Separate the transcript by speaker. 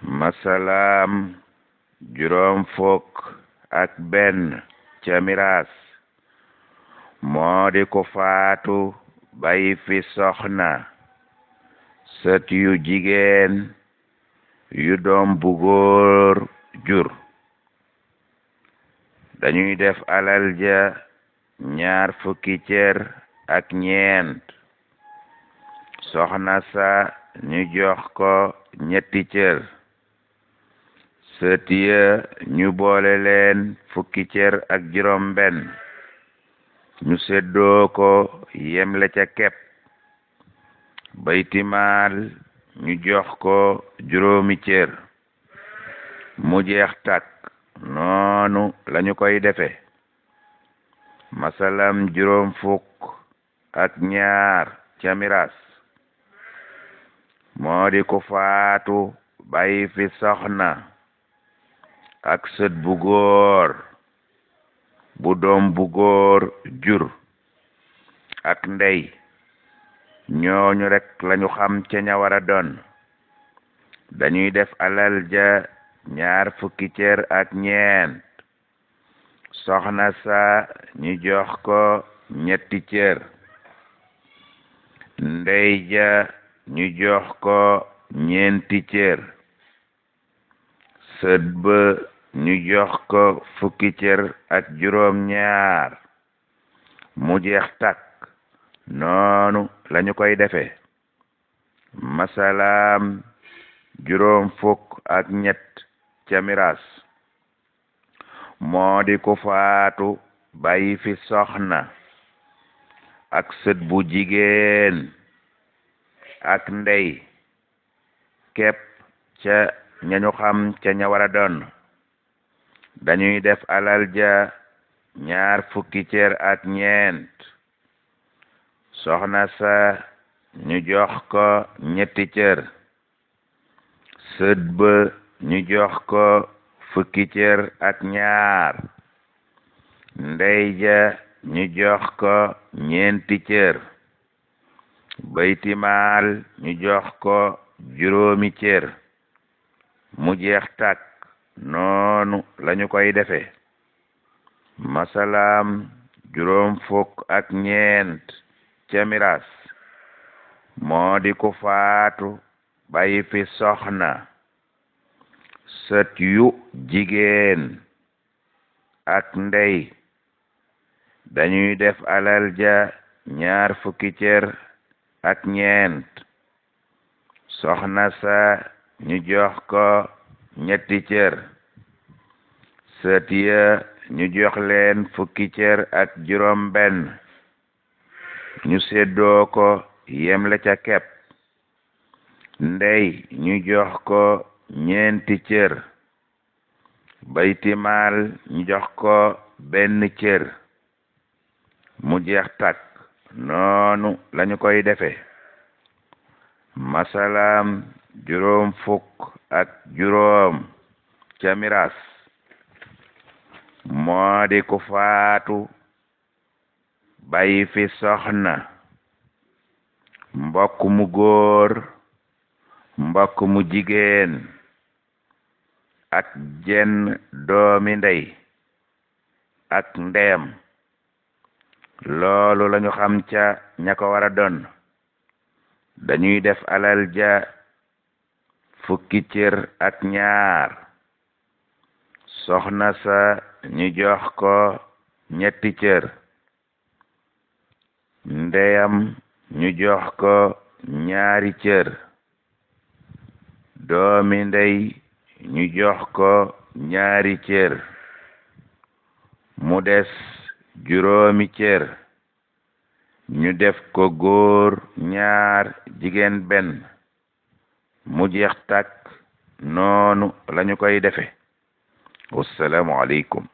Speaker 1: masalaam juróom fukk ak benn ca miraas moo di ko faatu bàyyi fi soxna sët yu jigéen yu doom bu góor jur dañuy def alal ja 20 cër ak ñeent soxna sa ñu jox ko 3 cër sët ya ñu boole leen 10 cër ak juróom benn ñu seddoo ko yemle ca kepp baytimaal ñu jox ko 5 cër mu jeex takk noonu lañu koy defe masalam 2 ak ñaar ca miraas moo di ko faatu bàyyi fi soxna ak sët bu góor bu doom bu góor jur ak ndey ñooñu rek lañu xam ca ña wara doon dañuy def alal ja 20 cër ak ñeent soxna sa ñu jox ko 3 cër ndey ja ñu jox ko 4 cër sët ba ñu jox ko 10 cër ak juróom ñaar mu jeex takk noonu lañu koy defe masalaam 53 ca miraas moo di ko faatu bàyyi fi soxna ak sët bu jigéen ak ndey képp ca ñañu xam ca ña wara doon dañuy def alal ja 20 cër ak ñeent soxna sa ñu jox ko 3 cër sët ba ñu jox ko 10 cër ak ñaar ndey ja ñu jox ko 4 cër baytimaal ñu jox ko 5 cër mu jeex takk noonu lañu koy defe masalaam 54 ca miraas moo di ko faatu bàyyi fi soxna sët yu jigéen ak ndey dañuy def alal ja 20 cër ak ñeent soxna sa ñu jox ko 3 cër sët ya ñu jox leen 10 cër ak juróom benn ñu seddoo ko yemle ca kepp ndey ñu jox ko 4 cër baytimaal ñu jox ko 1 cër mu jeex takk noonu lañu koy defe masalaam 50 ca miraas moo di ko faatu bàyyi fi soxna mbokk mu góor mbokk mu jigéen ak jenn doomi ndey ak ndeyam loolu lañu xam ca ña ko wara doon dañuy def alal ja 10 cër ak ñaar soxna sa ñu jox ko 3 cër ndeyam ñu jox ko 2 cër doomi ndey ñu jox ko 2 cër mu des 5 cër ñu def ko góor 2 jigéen 1 mu jeex takk noonu lañu koy defe wassalaamu aleykum